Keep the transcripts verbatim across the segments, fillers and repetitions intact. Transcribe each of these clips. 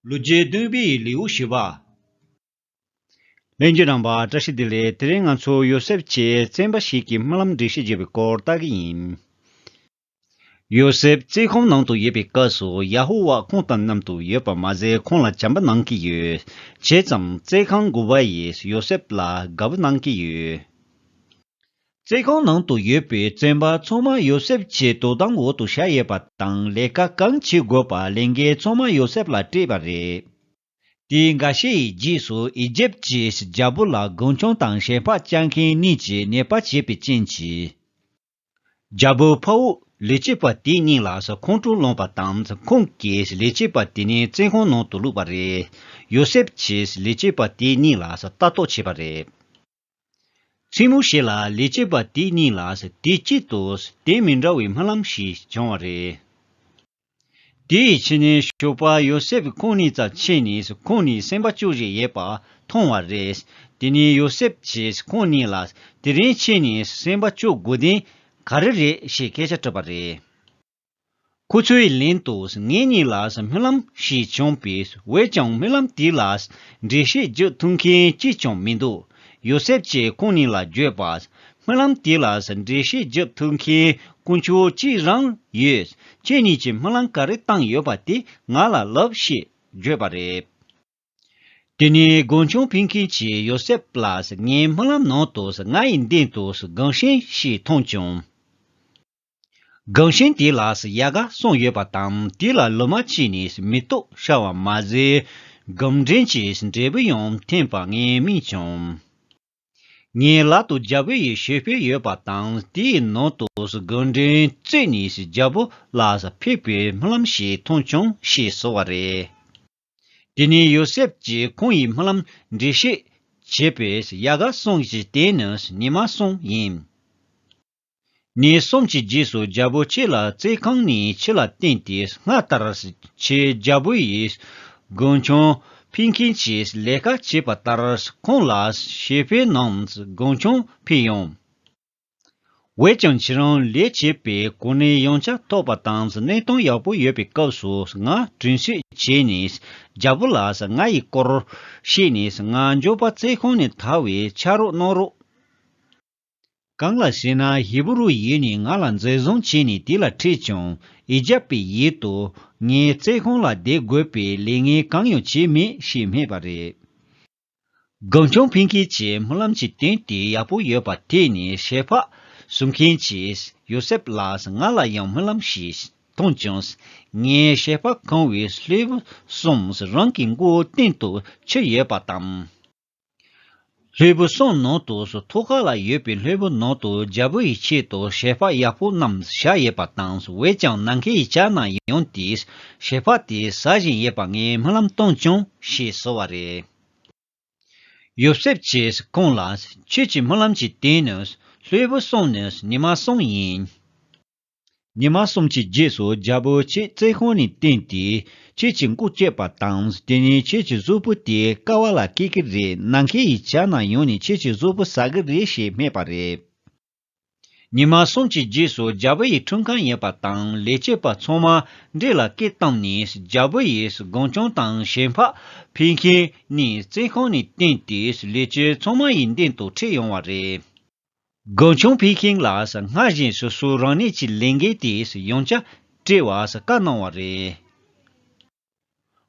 ལོ་རྒྱུས་བདུན་པའི་ལེའུ་བཞི་པ། ལྷན་རྒྱས་རྣམ་པ་བཀྲ་ཤིས་བདེ་ལེགས། དེ་རིང་ང་ཚོ་ཡོ་སེབ་ཀྱིས་བཙོན་པ་ཞིག་གི་རྨི་ལམ་འགྲེལ་བཤད་བྱེད་པའི་སྐོར་ལྟ་གི་ཡིན། ཡོ་སེབ་བཙོན་ཁང་ནང་དུ་ཡོད་པའི་སྐབས་སུ་ཡ་ཧོ་ཝཱ་ཁོང་དང་མཉམ་དུ་ཡོད་པ་མ་ཟད་ཁོང་ལ་བྱམས་པ་གནང་གི་ཡོད། བྱས་ཙང་བཙོན་ཁང་འགོ་པ་ཡིས་ཡོ་སེབ་ལ་དགའ་པོ་གནང་གི་ཡོད། བཙོན་ཁང་ནང་དུ་ཡོད་པའི་བཙོན་པ་ཚང་མ་ཡོ་སེབ་ཀྱི་དོ་དམ་འོག་ཏུ་བཞག་ཡོད་པ་དང་ལས་ཀ་གང་བྱེད་དགོས་པ་ལས་འགན་ཚང་མ་ཡོ་སེབ་ལ་སྤྲད་པ་རེད། དེའི་འགའ་ཤས་ཡི་རྗེས་སུ་ཨི་ཇེབ་ཀྱི་རྒྱལ་པོ་ལ་རྒུན་ཆང་དང་ཞལ་འཕགས་བཅག་མཁན་གཉིས་ཀྱིས་ཉེས་པ་བྱས་པའི་རྐྱེན་གྱིས། རྒྱལ་པོའི་ཕ་བོ་ལས་བྱེད་པ་དེ་གཉིས་ལ་ཁོང་ཁྲོ་ལངས་པ་དང་ཁོང་གིས་ལས་བྱེད་པ་དེ་གཉིས་བཙོན་ཁང་ནང་དུ་བླུགས་པ་རེད། ཡོ་སེབ་ཀྱིས་ལས་བྱེད་པ་དེ་གཉིས་ལ་ལྟ་རྟོག་བྱས་པ་རེད། མཚན་མོ་ཞིག་ལ་ལས་བྱེད་པ་དེ་གཉིས་ལ་དུས་གཅིག་ཏུ་དོན་མི་འདྲ་བའི་རྨི་ལམ་ཞིག་བྱུང་བ་རེད། དེའི་ཕྱི་ནས་ཞོགས་པ་ཡོ་སེབ་ཁོང་གཉིས་རྩར་ཕྱིན་ནས་ཁོང་གཉིས་སེམས་པ་སྐྱོ་བཞིན་ཡོད་པ་མཐོང་བ་རེད། དེ་ནས་ཡོ་སེབ་ཀྱིས་ཁོང་གཉིས་ལ་དེ་རིང་ཁྱེད་གཉིས་སེམས་པ་སྐྱོ་དགོས་དོན་ག་རེ་རེད་ཞེས་སྐད་ཆ་དྲིས་པ་རེད། ཁོ་ཚོའི་ལན་དུ་ངེད་གཉིས་ལ་རྨི་ལམ་ཞིག་བྱུང་པས་འོན་ཀྱང་རྨི་ལམ་དེ་ལ་འགྲེལ་བཤད་རྒྱག་ཐུབ་མཁན་གཅིག་ཀྱང་མི་འདུག་ཡོ་སེབ་ཀྱིས་ཁོང་གཉིས་ལ་བརྗོད་པ། རྨི་ལམ་དེ་ལ་འགྲེལ་བཤད་རྒྱག་ཐུབ་མཁན་དཀོན་མཆོག་གཅིག་རང་ཡོད། ཁྱེད་གཉིས་ཀྱིས་རྨི་ལམ་ག་རེ་བཏང་ཡོད་པ་དེ་ང་ལ་ལབ་ཞེས་བརྗོད་པ་རེད། དེ་ནས་རྒུན་ཆང་ཕུལ་མཁན་གྱིས་ཡོ་སེབ་ལ་ངའི་རྨི་ལམ་ནང་དུ་ང་ཡི་མདུན་དུ་རྒུན་ཤིང་ཞིག་མཐོང་བྱུང་། རྒུན་ཤིང་དེ་ལ་ཡལ་ག་གསུམ་ཡོད་པ་དང་དེ་ལ་ལོ་མ་བཅུ་ནས་མེ་ཏོག་ཤར་བ་མ་ཟད་སྒོམ་འགྲེང་གི་འབྲས་བུ་ཡང་ཐོན་པ་ངས་རྨིས་བྱུང་། ངའི་ལག་ཏུ་རྒྱལ་པོ་ཡི་ཞལ་ཕོར་ཡོད་པ་དང་དེའི་ནང་དུ་སྒོམ་འགྲེང་བཙུགས་ནས་རྒྱལ་པོ་ལ་ཕུལ་བའི་རྨི་ལམ་ཞིག་མཐོང་བྱུང་ཞེས་ཟེར་བ་རེད། དེ་ནས་ཡོ་སེབ་ཀྱིས་ཁོང་ཡི་རྨི་ལམ་འགྲེལ་བཤད་བྱས་པས་ཡལ་ག་གསུམ་གྱི་དོན་ནི་ཉི་མ་གསུམ་ཡིན། ཉིན་གསུམ་གྱི་རྗེས་སུ་རྒྱལ་པོ་ཁྱེད་ལ་བཙོན་ཁང་ནས་ཕྱི་ལ་བཏོན་ཏེ་སྔར་ལྟར་ཁྱེད་རྒྱལ་པོ་ཡིས་རྒུན་ཆང་ཕུལ་མཁན་གྱི་ལས་ཀ་བྱས་པ་ལྟར་ཁོང་ལ་ཞལ་ཕོར་ནང་རྒུན་ཆང་ཕུལ་ཡོང་། འོན་ཀྱང་ཁྱེད་རང་ལས་བྱེད་པའི་གོ་གནས་ཡང་བསྐྱར་ཐོབ་པ་དང་གནས་སྟངས་ཡག་པོ་ཡོད་པའི་སྐབས་སུ་ང་དྲིན་གཟོ་བྱས་ནས་རྒྱལ་པོ་ལ་ང་ཡི་སྐོར་བཤད་ནས་ང་མགྱོགས་པ་བཙོན་ཁང་ནས་ཐར་བའི་ཕྱག་རོགས་གནང་རོགས། གང་ལ་ཟེར་ན་ཧི་བུ་རུ་ཡུལ་ནས་ང་ལ་འཛིན་བཟུང་བྱས་ནས་དེ་ལ་ཁྲིད་བྱུང་། ཨི་ཇབ་པའི་ཡུལ་དུ་ངའི་བཙོན་ཁང་ལ་བསྡད་དགོས་པའི་ལས་ངན་གང་ཡང་བྱས་མེད་ཞེས་སྨྲས་པ་རེད། རྒུན་ཆང་ཕུལ་མཁན་གྱིས་རྨི་ལམ་གྱི་དོན་དེ་ཡག་པོ་ཡོད་པ་ཐོས་ནས་ཞལ་འཕགས་བཟོ་མཁན་གྱིས་ཡོ་སེབ་ལ་ང་ལ་ཡང་རྨི་ལམ་ཞིག་མཐོང་བྱུང་། ངའི་ཞལ་འཕགས་གང་བའི་ལྷུན་པོ་གསུམ་རང་གི་མགོ་སྟེང་དུ་ཆུད་ཡོད་པ་དང་། ལྷུན་པོ་གསུམ་ནང་དུ་ཐོག་ཁ་ལ་ཡོད་པའི་ལྷུན་པོ་ནང་དུ་རྒྱལ་པོ་ཡི་ཆེད་དུ་ཞལ་འཕགས་ཡག་པོ་རྣམས་བཞག་ཡོད་པ་དང་། འོན་ཀྱང་ནམ་མཁའི་ཡི་བྱ་རྣམས་ཡོང་སྟེ་ཞལ་འཕགས་དེ་ཟ་བཞིན་ཡོད་པ་ངས་རྨི་ལམ་བཏང་བྱུང་ཞེས་ཟེར་བ་རེད། ཡོ་སེབ་ཀྱིས་ཁོང་ལ་ཁྱེད་ཀྱི་རྨི་ལམ་གྱི་དོན་ནི་ལྷུན་པོ་གསུམ་ནི་ཉི་མ་གསུམ་ཡིན། ཉི་མ་གསུམ་གྱི་རྗེས་སུ་རྒྱལ་པོ་ཁྱེད་བཙོན་ཁང་ནས་བཏོན་ཏེ་ཁྱེད་ཀྱི་མགོ་བཅད་པ་དང་དེ་ནས་ཁྱེད་ཀྱི་གཟུགས་པོ་དེ་ཀ་བ་ལ་བཀལ་གྱི་རེད། ནམ་མཁའི་ཡི་བྱ་རྣམས་ཡོང་ནས་ཁྱེད་ཀྱི་གཟུགས་པོ་ཟ་གི་རེད་ཞེས་སྨྲས་པ་རེད། ཉི་མ་གསུམ་གྱི་རྗེས་སུ་རྒྱལ་པོ་ཡི་འཁྲུངས་སྐར་ཡིན་པ་དང་ལས་བྱེད་པ་ཚང་མ་འདྲེ་ལ་སྐད་བཏང་ནས་རྒྱལ་པོ་ཡིས་རྒུན་ཆང་དང་ཞལ་འཕགས་ཕུལ་མཁན་གཉིས་བཙོན་ཁང་ནས་བཏོན་ཏེ་ལས་བྱེད་ཚང་མ་ཡི་མདུན་དུ་ཁྲིད་ཡོང་བ་རེད། རྒུན་ཆང་ཕུལ་མཁན་ལ་སྔར་བཞིན་སོ་སོའི་རང་ཉིད་ཀྱི་ལས་འགན་དེ་ཡང་བསྐྱར་སྤྲད་པར་བཀའ་གནང་བ་རེད།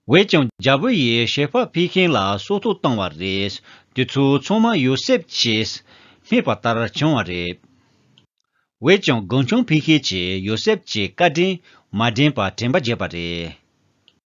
འོན་ཀྱང་རྒྱལ་པོ་ཡིས་ཞལ་འཕགས་ཕུལ་མཁན་ལ་སྲོག་ཐོག་བཏང་བ་རེད། དེ་ཚོ་ཚང་མ་ཡོ་སེབ་ཀྱིས་སྨྲས་པ་ལྟར་བྱུང་བ་རེད། འོན་ཀྱང་རྒུན་ཆང་ཕུལ་མཁན་གྱིས་ཡོ་སེབ་ཀྱི་བཀའ་དྲིན་མ་དྲན་པར་དྲན་པ་བརྗེད་པ་རེད།